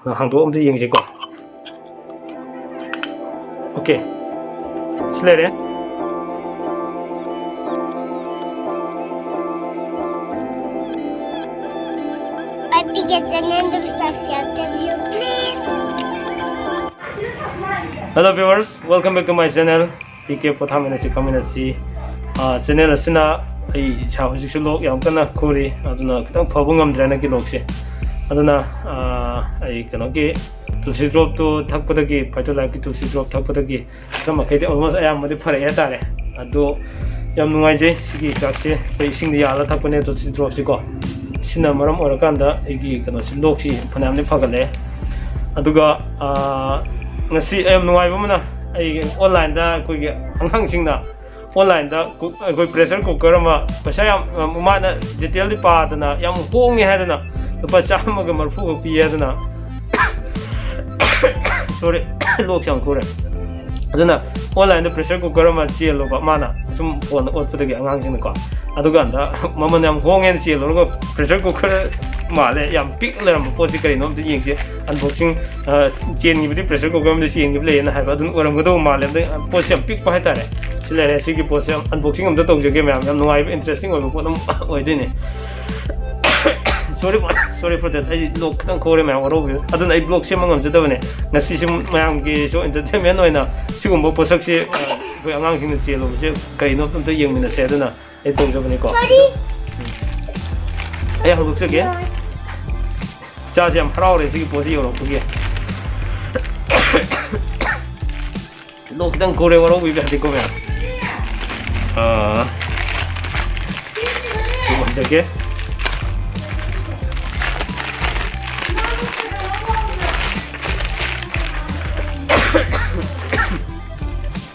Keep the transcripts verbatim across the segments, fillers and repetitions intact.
ꯍꯥꯡꯗꯣꯛꯑ ꯑꯝꯇ ꯌꯦꯡꯁꯤꯀꯣ꯫ ꯑꯣꯀꯦ, ꯁꯤ ꯂꯩꯔꯦ꯫ ꯑꯩꯒꯤ ꯆꯦꯅꯦꯜꯗꯨ ꯁꯕꯁꯀ꯭ꯔꯥꯏꯕ ꯇꯧꯕꯤꯌꯨ, please꯫ Hello viewers, welcome back to my channel. P K ꯄꯣꯊꯥꯃꯤꯟꯅꯁꯤ ꯈꯪꯃꯤꯟꯅꯁꯤ꯫ ꯆꯦꯅꯦꯜ ꯑꯁꯤꯅ ꯑꯩ ꯏꯁꯥ ꯍꯧꯖꯤꯛꯁꯨ ꯂꯣꯛ ꯌꯥꯝ ꯀꯟꯅ ꯈꯨꯔꯤ, ꯑꯗꯨꯅ ꯈꯤꯇꯪ ꯐꯕ ꯉꯝꯗ꯭ꯔꯦ ꯍꯟꯗꯛꯀꯤ ꯂꯣꯛꯁꯦ꯫ ꯑꯗꯨꯅ ꯑꯩ ꯀꯩꯅꯣꯒꯤ ꯇꯨꯜꯁꯤ ꯗ꯭ꯔꯣꯞꯇꯨ ꯊꯛꯄꯗꯒꯤ, ꯐꯥꯏꯇꯣ ꯂꯥꯏꯐꯀꯤ ꯇꯨꯜꯁꯤ ꯗ꯭ꯔꯣꯞ ꯊꯛꯄꯗꯒꯤ ꯈꯔ ꯃꯈꯩꯗꯤ almost ꯑꯌꯥꯝꯕꯗꯤ ꯐꯔꯛꯑꯦ ꯍꯥꯏꯇꯥꯔꯦ꯫ ꯑꯗꯣ ꯌꯥꯝ ꯅꯨꯡꯉꯥꯏꯖꯩ꯫ ꯁꯤꯒꯤ ꯍꯤꯗꯥꯛꯁꯦ ꯑꯩꯈꯣꯏ ꯏꯁꯤꯡꯗ ꯌꯥꯜꯂ ꯊꯛꯄꯅꯦ ꯇꯨꯜꯁꯤ ꯗ꯭ꯔꯣꯞꯁꯤꯀꯣ꯫ ꯁꯤꯅ ꯃꯔꯝ ꯑꯣꯏꯔꯀꯥꯟꯗ ꯑꯩꯒꯤ ꯀꯩꯅꯣꯁꯤ, ꯂꯣꯛꯁꯤ ꯐꯅꯌꯥꯝꯗꯤ ꯐꯒꯠꯂꯛꯑꯦ꯫ ꯑꯗꯨꯒ ꯉꯁꯤ ꯌꯥꯝ ꯅꯨꯡꯉꯥꯏꯕ ꯑꯃꯅ, ꯑꯩ ꯑꯣꯟꯂꯥꯏꯟꯗ ꯑꯩꯈꯣꯏꯒꯤ ꯑꯉꯥꯡꯁꯤꯡꯅ ꯑꯣꯟꯂꯥꯏꯟꯗ ꯑꯩꯈꯣꯏ ꯄ꯭ꯔꯦꯁꯔ ꯀꯨꯀꯔ ꯑꯃ ꯄꯩꯁꯥ ꯌꯥꯝ, ꯃꯥꯅ ꯗꯤꯇꯦꯜꯗꯤ ꯄꯥꯗꯅ ꯌꯥꯝ ꯍꯣꯡꯉꯦ ꯍꯥꯏꯗꯅ ꯂꯨꯄꯥ ꯆꯥꯝꯃꯒ ꯃꯔꯐꯨ ꯈꯛ ꯄꯤ ꯍꯥꯏꯗꯅ꯫ Sorry, ꯂꯣꯛꯁꯦ ꯌꯥꯝ ꯈꯨꯔꯦ꯫ ꯑꯗꯨꯅ ꯑꯣꯟꯂꯥꯏꯟꯗ ꯄ꯭ꯔꯦꯁꯔ ꯀꯨꯀꯔ ꯑꯃ ꯆꯦꯜꯂꯨꯕ ꯃꯥꯅ ꯁꯨꯝ ꯐꯣꯟꯗ ꯑꯣꯠꯄꯗꯒꯤ ꯑꯉꯥꯡꯁꯤꯡꯅꯀꯣ꯫ ꯑꯗꯨꯀꯥꯟꯗ ꯃꯃꯜ ꯌꯥꯝ ꯍꯣꯡꯉꯦꯅ ꯆꯦꯜꯂꯨꯔꯒ ꯄ꯭ꯔꯦꯁꯔ ꯀꯨꯀꯔ ꯃꯥꯜꯂꯦ, ꯌꯥꯝ ꯄꯤꯛ ꯂꯩꯔꯝꯕ ꯄꯣꯠꯁꯤ ꯀꯔꯤꯅꯣ ꯑꯝꯇ ꯌꯦꯡꯁꯤ꯫ ꯑꯟꯕꯣꯛꯁꯤꯡ ꯆꯦꯟꯈꯤꯕꯗꯤ ꯄ꯭ꯔꯦꯁꯔ ꯀꯨꯀꯔ ꯑꯃꯗ ꯆꯦꯟꯈꯤꯕ ꯂꯩꯌꯦꯅ ꯍꯥꯏꯕ, ꯑꯗꯨꯅ ꯑꯣꯏꯔꯝꯒꯗꯧꯕ ꯃꯥꯜꯂꯦ꯫ ꯑꯗꯩ ꯄꯣꯠꯁꯦ ꯌꯥꯝ ꯄꯤꯛꯄ ꯍꯥꯏꯇꯥꯔꯦ꯫ ꯁꯤ ꯂꯩꯔꯦ꯫ ꯁꯤꯒꯤ ꯄꯣꯠꯁꯦ ꯑꯟꯕꯣꯛꯁꯤꯡ ꯑꯝꯇ ꯇꯧꯖꯒꯦ ꯃꯌꯥꯝ, ꯌꯥꯝ ꯅꯨꯡꯉꯥꯏꯕ, ꯏꯟꯇꯔꯦꯁꯇꯤꯡ ꯑꯣꯏꯕ ꯄꯣꯠ ꯑꯃ ꯑꯣꯏꯗꯣꯏꯅꯦ꯫ Sorry, sorry for that, ꯑꯩ ꯂꯣꯛ ꯈꯤꯇꯪ ꯈꯣꯔꯦ ꯃꯌꯥꯝ, ꯋꯥꯔꯧꯕꯤꯌꯨ꯫ ꯑꯗꯨꯅ ꯑꯩ ꯕ꯭ꯂꯣꯛ ꯁꯦꯝꯕ ꯉꯝꯖꯗꯕꯅꯦ꯫ ꯉꯁꯤꯁꯤ ꯃꯌꯥꯝꯒꯤꯁꯨ ꯏꯟꯇꯔꯇꯦꯟꯃꯦꯟ ꯑꯣꯏꯅ ꯁꯤꯒꯨꯝꯕ ꯄꯣꯠꯁꯛꯁꯤ ꯑꯩꯈꯣꯏ ꯑꯉꯥꯡꯁꯤꯡꯅ ꯆꯦꯜꯂꯨꯕꯁꯦ ꯀꯔꯤꯅꯣ ꯑꯝꯇ ꯌꯦꯡꯃꯤꯟꯅꯁꯦ꯫ ꯑꯗꯨꯅ ꯑꯩ ꯇꯧꯖꯕꯅꯤꯀꯣ꯫ ꯑꯩ ꯍꯧꯗꯣꯛꯆꯒꯦ꯫ ꯏꯆꯥꯁꯦ ꯌꯥꯝ ꯍꯔꯥꯎꯔꯦ ꯁꯤꯒꯤ ꯄꯣꯠꯁꯤ ꯌꯧꯔꯛꯄꯒꯤ꯫ ꯂꯣꯛ ꯈꯤꯇꯪ ꯈꯨꯔꯦ, ꯋꯥꯔꯧꯕꯤꯕ ꯌꯥꯗꯦꯀꯣ ꯃꯌꯥꯝ꯫ ꯑꯥ, ꯍꯧꯗꯣꯛꯆꯒꯦ꯫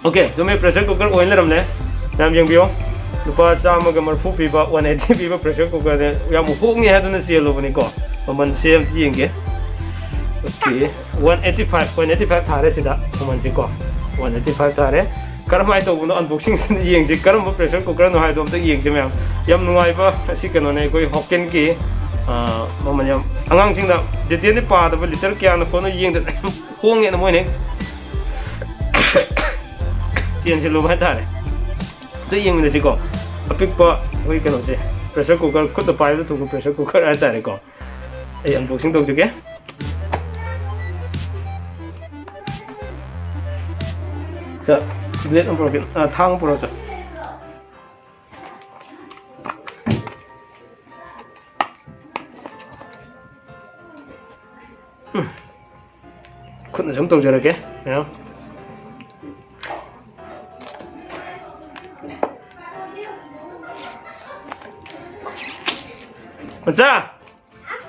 ꯑꯣꯀꯦ, ꯆꯨꯝꯃꯦ, ꯄ꯭ꯔꯦꯁꯔ ꯀꯨꯀꯔ ꯑꯣꯏꯅ ꯂꯩꯔꯝꯂꯦ꯫ ꯃꯌꯥꯝ ꯌꯦꯡꯕꯤꯌꯣ, ꯂꯨꯄꯥ ꯆꯥꯝꯃꯒ ꯃꯔꯐꯨ ꯄꯤꯕ, ꯋꯥꯟ ꯑꯩꯠꯇꯤ ꯄꯤꯕ ꯄ꯭ꯔꯦꯁꯔ ꯀꯨꯀꯔꯅꯦ꯫ ꯌꯥꯝ ꯍꯣꯡꯉꯦ ꯍꯥꯏꯗꯨꯅ ꯆꯦꯜꯂꯨꯕꯅꯤꯀꯣ꯫ ꯃꯃꯜꯁꯦ ꯑꯝꯇ ꯌꯦꯡꯒꯦ꯫ Okay, one eighty five, one eighty five ꯊꯥꯔꯦ ꯁꯤꯗ ꯃꯃꯜꯁꯦꯀꯣ꯫ ꯋꯥꯟ ꯑꯩꯠꯇꯤ ꯐꯥꯏꯚ ꯊꯥꯔꯦ꯫ ꯀꯔꯝꯍꯥꯏꯅ ꯇꯧꯕꯅꯣ, ꯑꯟꯕꯣꯛꯁꯤꯡꯁꯤꯗ ꯌꯦꯡꯁꯤ, ꯀꯔꯝꯕ ꯄ꯭ꯔꯦꯁꯔ ꯀꯨꯀꯔꯅꯣ ꯍꯥꯏꯗꯣ ꯑꯝꯇ ꯌꯦꯡꯁꯤ ꯃꯌꯥꯝ꯫ ꯌꯥꯝ ꯅꯨꯡꯉꯥꯏꯕ ꯑꯁꯤ ꯀꯩꯅꯣꯅꯦ, ꯑꯩꯈꯣꯏ ꯍꯣꯀꯦꯟꯒꯤ ꯑꯥ, ꯃꯃꯜ ꯌꯥꯝ, ꯑꯉꯥꯡꯁꯤꯡꯅ ꯗꯤꯇꯦꯜꯗꯤ ꯄꯥꯗꯕ, ꯂꯤꯇꯔ ꯀꯌꯥꯅ ꯈꯣꯠꯅ ꯌꯦꯡꯗꯅ ꯍꯣꯡꯉꯦꯅ ꯃꯣꯏꯅ ꯍꯦꯛ ꯆꯦꯟꯁꯤꯜꯂꯨꯕ ꯍꯥꯏꯇꯥꯔꯦ꯫ ꯑꯝꯇ ꯌꯦꯡꯃꯤꯟꯅꯁꯤꯀꯣ꯫ ꯑꯄꯤꯛꯄ ꯑꯩꯈꯣꯏ ꯀꯩꯅꯣꯁꯦ, ꯄ꯭ꯔꯦꯁꯔ ꯀꯨꯀꯔ, ꯈꯨꯠꯇ ꯄꯥꯏꯕꯗ ꯊꯨꯕ ꯄ꯭ꯔꯦꯁꯔ ꯀꯨꯀꯔ ꯍꯥꯏꯇꯥꯔꯦꯀꯣ꯫ ꯑꯩ ꯑꯟꯕꯣꯛꯁꯤꯡ ꯇꯧꯖꯒꯦ꯫ ꯁꯥ, ꯕ꯭ꯂꯦꯗ ꯑꯃ ꯄꯨꯔꯛꯀꯦ꯫ ꯑꯥ, ꯊꯥꯡ ꯑꯃ ꯄꯨꯔꯛꯑꯣ, ꯁꯥ꯫ ꯎꯝ꯫ ꯈꯨꯠꯅ ꯁꯨꯝ ꯇꯧꯖꯔꯒꯦ, ꯃꯌꯥꯝ꯫ ꯃꯆꯥ!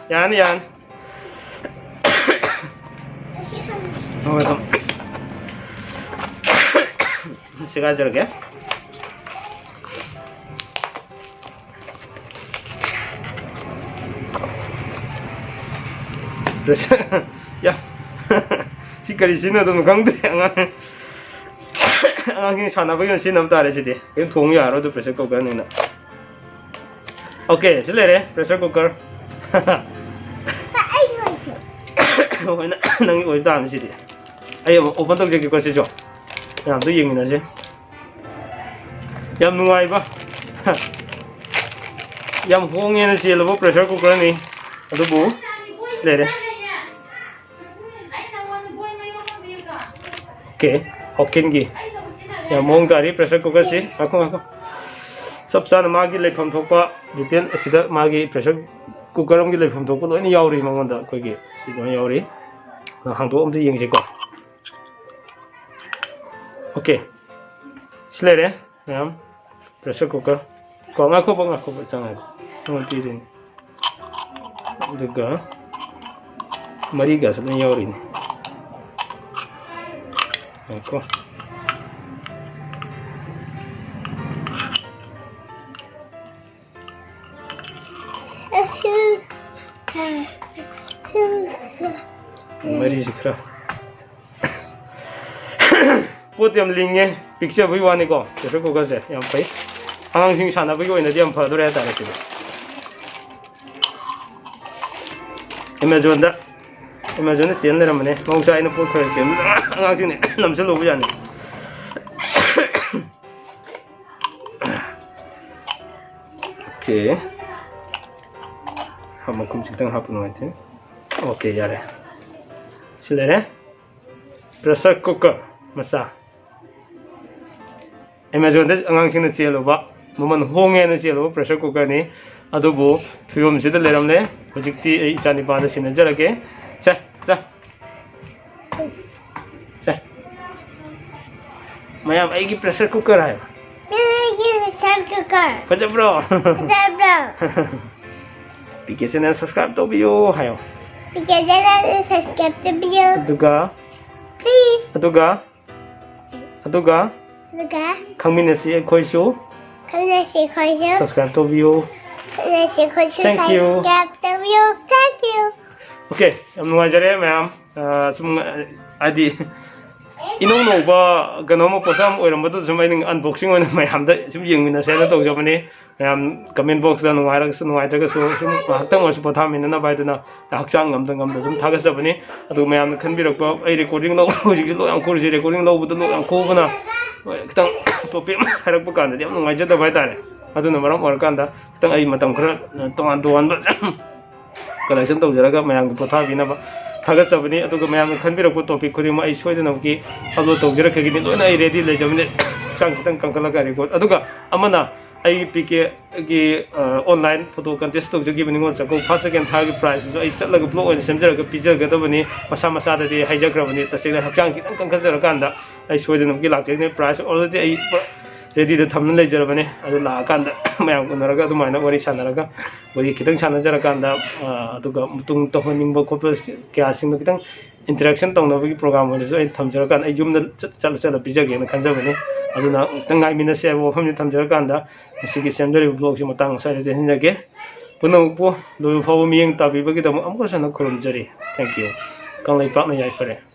ꯌꯥꯅꯤ, ꯌꯥꯅꯤ꯫ ꯍꯣꯏ, ꯍꯣꯏ꯫ ꯁꯦꯒꯥꯏꯖꯔꯒꯦ꯫ ꯄ꯭ꯔꯦꯁꯔ, ꯌꯥ꯫ ꯁꯤ ꯀꯔꯤ ꯁꯤꯖꯤꯟꯅꯗꯣꯏꯅꯣ ꯈꯪꯗ꯭ꯔꯦ꯫ ꯑꯉꯥꯡ, ꯑꯉꯥꯡꯁꯤꯡ ꯁꯥꯟꯅꯕꯒꯤ ꯑꯣꯏꯅ ꯁꯤꯖꯤꯟꯅꯕ ꯇꯥꯔꯦ ꯁꯤꯗꯤ꯫ ꯀꯔꯤꯝ ꯊꯣꯡ ꯌꯥꯔꯔꯣꯏ ꯑꯗꯨ ꯄ꯭ꯔꯦꯁꯔ ꯀꯨꯀꯔꯅꯤꯅ꯫ ꯑꯣꯀꯦ, ꯁꯤ ꯂꯩꯔꯦ, ꯄ꯭ꯔꯦꯁꯔ ꯀꯨꯀꯔ꯫ ꯑꯩ ꯅꯨꯡꯉꯥꯏꯇꯦ꯫ ꯍꯣꯏ, ꯅꯪ-, ꯅꯪꯒꯤ ꯑꯣꯏꯕ ꯇꯥꯕꯅꯤ ꯁꯤꯗꯤ꯫ ꯑꯩ ꯑꯃꯨꯛ ꯑꯣꯄꯟ ꯇꯧꯖꯒꯦꯀꯣ ꯁꯤꯁꯨ꯫ ꯃꯌꯥꯝꯗꯣ ꯌꯦꯡꯃꯤꯟꯅꯁꯦ꯫ ꯌꯥꯝ ꯅꯨꯡꯉꯥꯏꯕ, ꯌꯥꯝ ꯍꯣꯡꯉꯦꯅ ꯆꯦꯜꯂꯕ ꯄ꯭ꯔꯦꯁꯔ ꯀꯨꯀꯔꯅꯤ꯫ ꯑꯗꯨꯕꯨ ꯁꯤ ꯂꯩꯔꯦ꯫ ꯑꯣꯀꯦ, ꯍꯣꯀꯤꯟꯒꯤ ꯌꯥꯝ ꯃꯑꯣꯡ ꯇꯥꯔꯤ ꯄ꯭ꯔꯦꯁꯔ ꯀꯨꯀꯔꯁꯤ꯫ ꯉꯥꯏꯈꯣ, ꯉꯥꯏꯈꯣ꯫ ꯆꯞ ꯆꯥꯅ ꯃꯥꯒꯤ ꯂꯩꯐꯝ ꯊꯣꯛꯄ ꯗꯤꯇꯦꯜ ꯑꯁꯤꯗ ꯃꯥꯒꯤ ꯄ꯭ꯔꯦꯁꯔ ꯀꯨꯀꯔ ꯑꯃꯒꯤ ꯂꯩꯐꯝ ꯊꯣꯛꯄ ꯂꯣꯏꯅ ꯌꯥꯎꯔꯤ ꯃꯉꯣꯟꯗ꯫ ꯑꯩꯈꯣꯏꯒꯤ ꯁꯤ ꯂꯣꯏꯅ ꯌꯥꯎꯔꯤ꯫ ꯍꯥꯡꯗꯣꯛꯑ ꯑꯝꯇ ꯌꯦꯡꯁꯤꯀꯣ꯫ ꯑꯣꯀꯦ꯫ ꯁꯤ ꯂꯩꯔꯦ ꯃꯌꯥꯝ꯫ Pressure cooker. ꯀꯣ, ꯉꯥꯏꯈꯣꯕ, ꯉꯥꯏꯈꯣꯕ, ꯆꯪꯉꯒꯦ꯫ ꯑꯩꯉꯣꯟꯗ ꯄꯤꯗꯣꯏꯅꯤ꯫ ꯑꯗꯨꯒ ꯃꯔꯤꯒꯁꯨ ꯂꯣꯏ ꯌꯥꯎꯔꯤꯅꯤ꯫ ꯉꯥꯏꯈꯣ꯫ ꯃꯔꯤꯁꯤ ꯈꯔ ꯄꯣꯠꯇꯤ ꯌꯥꯝ ꯂꯤꯡꯉꯦ, ꯄꯤꯛꯆꯕꯒꯤ ꯋꯥꯅꯤꯀꯣ꯫ ꯄ꯭ꯔꯦꯁꯔ ꯀꯨꯀꯔꯁꯦ ꯌꯥꯝ ꯐꯩ, ꯑꯉꯥꯡꯁꯤꯡ ꯁꯥꯟꯅꯕꯒꯤ ꯑꯣꯏꯅꯗꯤ ꯌꯥꯝ ꯐꯗꯣꯔꯦ ꯍꯥꯏꯇꯥꯔꯦ ꯁꯤꯗꯤ꯫ ꯑꯦꯃꯥꯖꯣꯟꯗ ꯑꯦꯃꯥꯖꯣꯟꯗ ꯆꯦꯟ ꯂꯩꯔꯝꯕꯅꯦ꯫ ꯃꯍꯧꯁꯥ ꯑꯩꯅ ꯄꯣꯠ ꯈꯔ ꯆꯦꯟꯕꯗ ꯑꯉꯥꯡꯁꯤꯡꯅ ꯅꯝꯁꯤꯜꯂꯨꯕ ꯌꯥꯅꯤ꯫ ꯑꯣꯀꯦ꯫ ꯍꯥ, ꯃꯈꯨꯝꯁꯤ ꯈꯤꯇꯪ ꯍꯥꯞꯄ ꯅꯨꯡꯉꯥꯏꯇꯦ꯫ ꯑꯣꯀꯦ, ꯌꯥꯔꯦ꯫ ꯁꯤ ꯂꯩꯔꯦ꯫ ꯄ꯭ꯔꯦꯁꯔ ꯀꯨꯀꯔ ꯃꯆꯥ꯫ ꯑꯦꯃꯥꯖꯣꯟꯗ ꯑꯉꯥꯡꯁꯤꯡꯅ ꯆꯦꯜꯂꯨꯕ, ꯃꯃꯜ ꯍꯣꯡꯉꯦꯅ ꯆꯦꯜꯂꯨꯕ ꯄ꯭ꯔꯦꯁꯔ ꯀꯨꯀꯔꯅꯤ꯫ ꯑꯗꯨꯕꯨ ꯐꯤꯕꯝꯁꯤꯗ ꯂꯩꯔꯝꯂꯦ꯫ ꯍꯧꯖꯤꯛꯇꯤ ꯑꯩ ꯏꯆꯥ ꯅꯤꯄꯥꯗ ꯁꯤꯟꯅꯖꯔꯒꯦ꯫ ꯁꯦ, ꯆꯥ꯫ ꯁꯦ꯫ ꯃꯌꯥꯝ, ꯑꯩꯒꯤ ꯄ꯭ꯔꯦꯁꯔ ꯀꯨꯀꯔ ꯍꯥꯏꯌꯣ꯫ ꯃꯌꯥꯝ, ꯑꯩꯒꯤ ꯄ꯭ꯔꯦꯁꯔ ꯀꯨꯀꯔ꯫ ꯐꯖꯕ꯭ꯔꯣ? ꯐꯖꯕ꯭ꯔꯣ? ꯄꯤ ꯀꯦ ꯆꯦꯅꯦꯜ ꯁꯕꯁꯀ꯭ꯔꯥꯏꯕ ꯇꯧꯕꯤꯌꯨ ꯍꯥꯏꯌꯣ꯫ ꯄꯤ ꯀꯦ ꯆꯦꯅꯦꯜ ꯁꯕꯁꯀ꯭ꯔꯥꯏꯕ ꯇꯧꯕꯤꯌꯨ꯫ ꯑꯗꯨꯒ, ꯄ꯭ꯂꯤꯖ꯫ ꯑꯗꯨꯒ, ꯑꯗꯨꯒ ꯑꯗꯨꯒ ꯈꯪꯃꯤꯟꯅꯁꯤ ꯑꯩꯈꯣꯏꯁꯨ꯫ ꯈꯪꯃꯤꯟꯅꯁꯤ ꯑꯩꯈꯣꯏꯁꯨ꯫ ꯁꯕꯁꯀ꯭ꯔꯥꯏꯕ ꯇꯧꯕꯤꯌꯨ꯫ ꯈꯪꯃꯤꯟꯅꯁꯤ ꯑꯩꯈꯣꯏꯁꯨ꯫ Thank you. ꯁꯕꯁꯀ꯭ꯔꯥꯏꯕ ꯇꯧꯕꯤꯌꯨ꯫ Thank you. ꯑꯣꯀꯦ, ꯌꯥꯝ ꯅꯨꯡꯉꯥꯏꯖꯔꯦ ꯃꯌꯥꯝ꯫ ꯑ, ꯁꯨꯝ, ꯑ, ꯍꯥꯏꯗꯤ ꯏꯅꯧ ꯅꯧꯕ ꯀꯩꯅꯣꯝꯃ ꯄꯣꯠꯁꯛ ꯑꯃ ꯑꯣꯏꯔꯝꯕꯗꯨ ꯁꯨꯝ ꯑꯩꯅ ꯑꯟꯕꯣꯛꯁꯤꯡ ꯑꯣꯏꯅ ꯃꯌꯥꯝꯗ ꯁꯨꯝ ꯌꯦꯡꯃꯤꯟꯅꯁꯦꯅ ꯇꯧꯖꯕꯅꯤ꯫ ꯃꯌꯥꯝ ꯀꯃꯦꯟ ꯕꯣꯛꯁꯇ ꯅꯨꯡꯉꯥꯏꯔꯒꯁꯨ ꯅꯨꯡꯉꯥꯏꯇ꯭ꯔꯒꯁꯨ ꯁꯨꯝ ꯉꯥꯏꯍꯥꯛꯇꯪ ꯑꯣꯏꯔꯁꯨ ꯄꯣꯊꯥꯃꯤꯟꯅꯅꯕ ꯍꯥꯏꯗꯨꯅ ꯍꯛꯆꯥꯡ ꯉꯝꯗ ꯉꯝꯗ ꯁꯨꯝ ꯊꯥꯒꯠꯆꯕꯅꯤ꯫ ꯑꯗꯨꯒ ꯃꯌꯥꯝꯅ ꯈꯟꯕꯤꯔꯛꯄ, ꯑꯩ ꯔꯦꯀꯣꯔꯗꯤꯡ ꯂꯧ-, ꯍꯧꯖꯤꯛꯁꯦ ꯂꯣꯛ ꯌꯥꯝ ꯈꯨꯔꯤꯁꯦ, ꯔꯦꯀꯣꯔꯗꯤꯡ ꯂꯧꯕꯗ ꯂꯣꯛ ꯌꯥꯝ ꯈꯨꯕꯅ ꯈꯤꯇꯪ ꯇꯣꯄꯤꯛ ꯑꯃ ꯍꯥꯏꯔꯛꯄ ꯀꯥꯟꯗꯗꯤ ꯌꯥꯝ ꯅꯨꯡꯉꯥꯏꯖꯗꯕ ꯍꯥꯏꯇꯥꯔꯦ꯫ ꯑꯗꯨꯅ ꯃꯔꯝ ꯑꯣꯏꯔꯀꯥꯟꯗ ꯈꯤꯇꯪ ꯑꯩ ꯃꯇꯝ ꯈꯔ ꯇꯣꯉꯥꯟ ꯇꯣꯉꯥꯟꯕ ꯀꯂꯦꯛꯁꯟ ꯇꯧꯖꯔꯒ ꯃꯌꯥꯝꯒꯤ ꯄꯣꯊꯥꯕꯤꯅꯕ ꯊꯥꯒꯠꯆꯕꯅꯤ꯫ ꯑꯗꯨꯒ ꯃꯌꯥꯝꯅ ꯈꯟꯕꯤꯔꯛꯄ ꯇꯣꯄꯤꯛ ꯈꯨꯗꯤꯡꯃꯛ ꯑꯩ ꯁꯣꯏꯗꯅꯃꯛꯀꯤ ꯑꯞꯂꯣꯗ ꯇꯧꯖꯔꯛꯀꯅꯤ꯫ ꯂꯣꯏꯅ ꯑꯩ ꯔꯦꯗꯤ ꯂꯩꯖꯕꯅꯤ꯫ ꯍꯛꯆꯥꯡ ꯈꯤꯇꯪ ꯀꯟꯈꯠꯂꯒ ꯔꯦꯀꯣꯔꯗ꯫ ꯑꯗꯨꯒ ꯑꯃꯅ ꯑꯩꯒꯤ ꯄꯤ ꯀꯦꯒꯤ, ꯑ, ꯑꯣꯟꯂꯥꯏꯟ ꯐꯣꯇꯣ ꯀꯟꯇꯦꯁ ꯇꯧꯖꯈꯤꯕ ꯅꯤꯉꯣꯜ ꯆꯥꯛꯀꯧꯕ ꯐꯥꯔꯁ, ꯁꯦꯀꯦꯟ, ꯊꯥꯔꯠꯀꯤ ꯄ꯭ꯔꯥꯏꯖꯁꯤꯁꯨ ꯑꯩ ꯆꯠꯂꯒ ꯕ꯭ꯂꯣꯛ ꯑꯣꯏꯅ ꯁꯦꯝꯖꯔꯒ ꯄꯤꯖꯒꯗꯕꯅꯤ꯫ ꯃꯁꯥ ꯃꯁꯥꯗꯗꯤ ꯍꯥꯏꯖꯈ꯭ꯔꯕꯅꯤ꯫ ꯇꯁꯦꯡꯅ ꯍꯛꯆꯥꯡ ꯈꯤꯇꯪ ꯀꯟꯈꯠꯆꯔꯀꯥꯟꯗ ꯑꯩ ꯁꯣꯏꯗꯅꯃꯛꯀꯤ ꯂꯥꯛꯆꯒꯅꯤ꯫ ꯄ꯭ꯔꯥꯏꯖ ꯑꯣꯜꯔꯦꯗꯤ ꯑꯩ ꯔꯦꯗꯤꯗ ꯊꯝꯅ ꯂꯩꯖꯔꯕꯅꯤ꯫ ꯑꯗꯨ ꯂꯥꯛꯑꯀꯥꯟꯗ ꯃꯌꯥꯝ ꯎꯅꯔꯒ ꯑꯗꯨꯃꯥꯏꯅ ꯋꯥꯔꯤ ꯁꯥꯟꯅꯔꯒ, ꯋꯥꯔꯤ ꯈꯤꯇꯪ ꯁꯥꯟꯅꯖꯔꯀꯥꯟꯗ, ꯑ, ꯑꯗꯨꯒ ꯃꯇꯨꯡ ꯇꯧꯍꯟꯅꯤꯡꯕ ꯈꯣꯠꯄ ꯀꯌꯥꯁꯤꯡꯗꯣ ꯈꯤꯇꯪ ꯏꯟꯇꯔꯦꯛꯁꯟ ꯇꯧꯅꯕꯒꯤ ꯄ꯭ꯔꯣꯒ꯭ꯔꯥꯝ ꯑꯣꯏꯅꯁꯨ ꯑꯩ ꯊꯝꯖꯔꯀꯥꯟꯗ ꯑꯩ ꯌꯨꯝꯗ ꯆꯠ-, ꯆꯠꯂ ꯆꯠꯂ ꯄꯤꯖꯒꯦꯅ ꯈꯟꯖꯕꯅꯤ꯫ ꯑꯗꯨꯅ ꯈꯤꯇꯪ ꯉꯥꯏꯃꯤꯟꯅꯁꯦ ꯍꯥꯏꯕ ꯋꯥꯐꯝꯁꯤ ꯊꯝꯖꯔꯀꯥꯟꯗ ꯉꯁꯤꯒꯤ ꯁꯦꯝꯖꯔꯤꯕ ꯕ꯭ꯂꯣꯛꯁꯤ ꯃꯇꯥꯡ ꯑꯁ꯭ꯋꯥꯏꯗ ꯇꯦꯟꯁꯤꯟꯖꯒꯦ꯫ ꯄꯨꯝꯅꯃꯛꯄꯨ ꯂꯣꯏꯕ ꯐꯥꯎꯕ ꯃꯤꯠꯌꯦꯡ ꯇꯥꯕꯤꯕꯒꯤꯗꯃꯛ ꯑꯃꯨꯛꯀ ꯍꯟꯅ ꯈꯨꯔꯨꯝꯖꯔꯤ꯫ Thank you. ꯀꯪꯂꯩꯄꯥꯛꯅ ꯌꯥꯏꯐꯔꯦ꯫